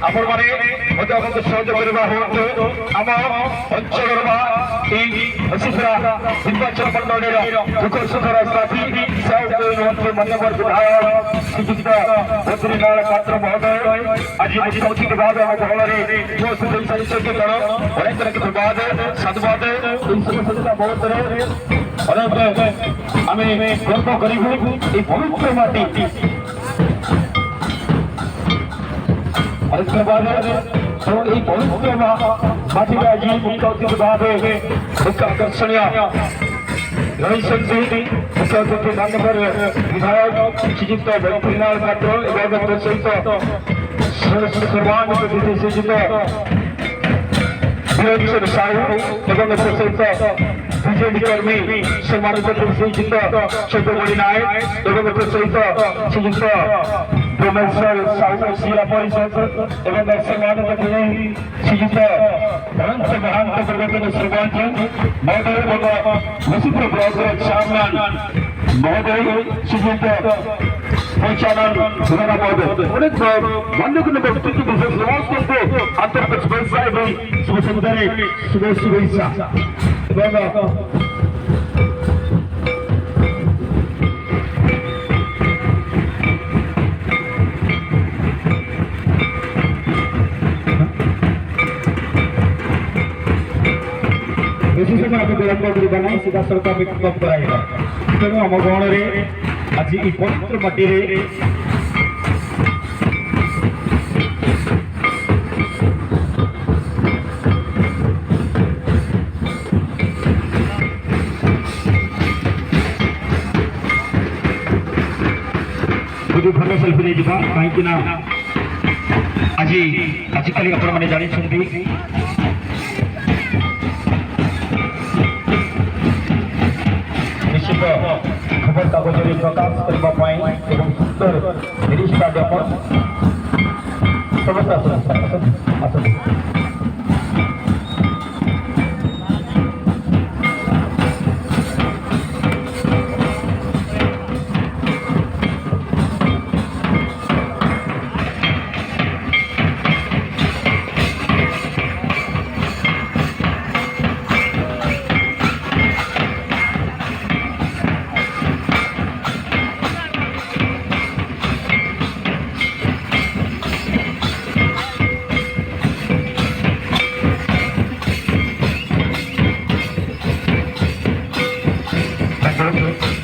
ଆପଣମାନେ ମଧ୍ୟ ଆମକୁ ସହଯୋଗ କରିବା ହୁଅନ୍ତୁ। ଆମ ଅଞ୍ଚଳର ବା ଏଇ ଘସିପୁରା ନିର୍ବାଚନ ମଣ୍ଡଳୀର ଦୁଃଖ ସୁଖର ସାଥୀ ହୁଅନ୍ତୁ ମାନ୍ୟବର ବିଧାୟକ ଶ୍ରୀଯୁକ୍ତ ବଦ୍ରୀନାରାୟଣ ପାତ୍ର ମହୋଦୟ ଆଜି ମୁଖ୍ୟ ଅତିଥି ଭାବେ ଆମ ଗହଣରେ ଉପସ୍ଥିତ ହୋଇସାରିଛନ୍ତି। ତେଣୁ ଅନେକ ଅନେକ ଧନ୍ୟବାଦ, ସାଧୁବାଦ। ଏହି ଶୁଭ ସନ୍ଧ୍ୟା ମୁହୂର୍ତ୍ତରେ ଅନେକ ଆମେ ଗର୍ବ କରିବୁ এই ପବିତ୍ର ମାଟି। ଅନେକ ଧନ୍ୟବାଦ। ତେଣୁ ଏଇ ପବିତ୍ର ମାଟିରେ ଆଜି ମୁଖ୍ୟ ଅତିଥି ଭାବେ ମୁଖ୍ୟ ଆକର୍ଷଣୀୟ ରହିଛନ୍ତି ମୁଖ୍ୟ ଅତିଥି ମାନ୍ୟବର ବିଧାୟକ ଶ୍ରୀଯୁକ୍ତ ବଦ୍ରୀନାରାୟଣ ପାତ୍ର ଏବଂ ତତ୍ ସହିତ ସର୍ବାଙ୍ଗିକ ଅତିଥି ଶ୍ରୀଯୁକ୍ତ ବୀରେନ୍ଦ୍ର ସାହୁ ଏବଂ ଏଥି ସହିତ ବିଜେଡି କର୍ମୀ ସମ୍ମାନିତ ଶ୍ରୀଯୁକ୍ତ ଚନ୍ଦ୍ରମଣି ନାୟକ ଏବଂ ଏଥି ସହିତ ଶ୍ରୀଯୁକ୍ତ ବ୍ରହ୍ମେଶ୍ୱର ସାହୁ, ଜିଲ୍ଲା ପରିଷଦ ଏବଂ ସମ୍ମାନିତ ଶ୍ରୀଯୁକ୍ତ ଅନନ୍ତ ମହାନ୍ତ, ପୂର୍ବତନ ସରପଞ୍ଚ ମହୋଦୟ ଏବଂ ଘସିପୁର ବ୍ଲକର ଚେୟାରମ୍ୟାନ ମହୋଦୟ ଶ୍ରୀଯୁକ୍ତ ପଞ୍ଚାନନ ସୁରାନା ମହୋଦୟ, ଅନେକ ମାନ୍ୟଗଣ୍ୟ ବ୍ୟକ୍ତିତ୍ୱ ବିଶେଷ, ସମସ୍ତଙ୍କୁ ଆନ୍ତରିକ ଶୁଭେଚ୍ଛା ଏବଂ ଶୁଭ ସନ୍ଧ୍ୟାରେ ଶୁଭ ଶୁଭେଚ୍ଛା। ଏବଂ ବେଶୀ ସମୟ ଆମେ ବିଳମ୍ବ କରିବା ନାହିଁ, ସିଧାସଳଖ ଆମେ ପିକଅପ୍ କରାଇବା। ତେଣୁ ଆମ ଗହଣରେ ଆଜି ଏହି ପବିତ୍ର ମାଟିରେ ଗୋଟିଏ ଭଲ ସେଲ୍ଫି ନେଇଯିବା, କାହିଁକି ନା ଆଜି ଆଜିକାଲି ଆପଣମାନେ ଜାଣିଛନ୍ତି। ନିଶ୍ଚିତ ଖବରକାଗଜରେ ପ୍ରକାଶ କରିବା ପାଇଁ ଏବଂ ସୁନ୍ଦର 30ଟା ଡେମୋ। ସମସ୍ତେ ଆସନ୍ତୁ, ଆସନ୍ତୁ, ଆସନ୍ତୁ।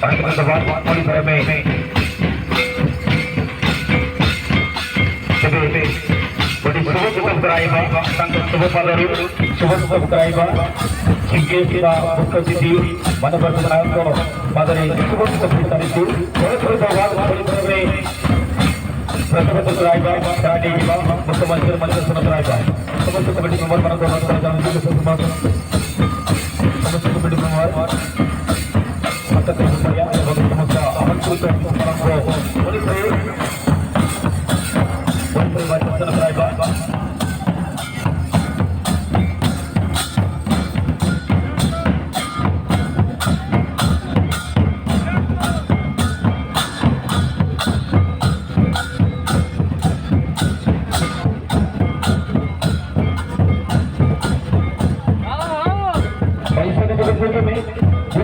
ଅନେକ ଧନ୍ୟବାଦ। ପୁଣି ଥରେ ଆମେ ତେବେ ଗୋଟେ ଶୁଭ ସ୍ୱାଗତ କରାଇବା, ତାଙ୍କ ଶୁଭ ପାଦରୁ ଶୁଭ ସ୍ୱାଗତ କରାଇବା। ଚିଫ୍ ବା ମୁଖ୍ୟ ଅତିଥି ମାନ୍ୟବର ବିଧାୟକଙ୍କ ପାଦରେ ଶୁଭ ସ୍ୱାଗତ ହୋଇସାରିଛି। ଅନେକ ଧନ୍ୟବାଦ। ପୁଣି ଥରେ ପ୍ରଥମତ କରାଇବା, କରାଯାଇଯିବା ମୁଖ୍ୟମନ୍ତ୍ରୀ ମଞ୍ଚ କରାଇବା। ସମସ୍ତ କମିଟି ମେମ୍ବରମାନଙ୍କୁ ଅନୁରୋଧ କରାଯାଉଛି। ସମସ୍ତ କମିଟି ମେମ୍ବର ଏବଂ ସମସ୍ତ ଆମନ୍ତ୍ରିତ ଅତିଥିମାନଙ୍କୁ ପୁଣି ଥରେ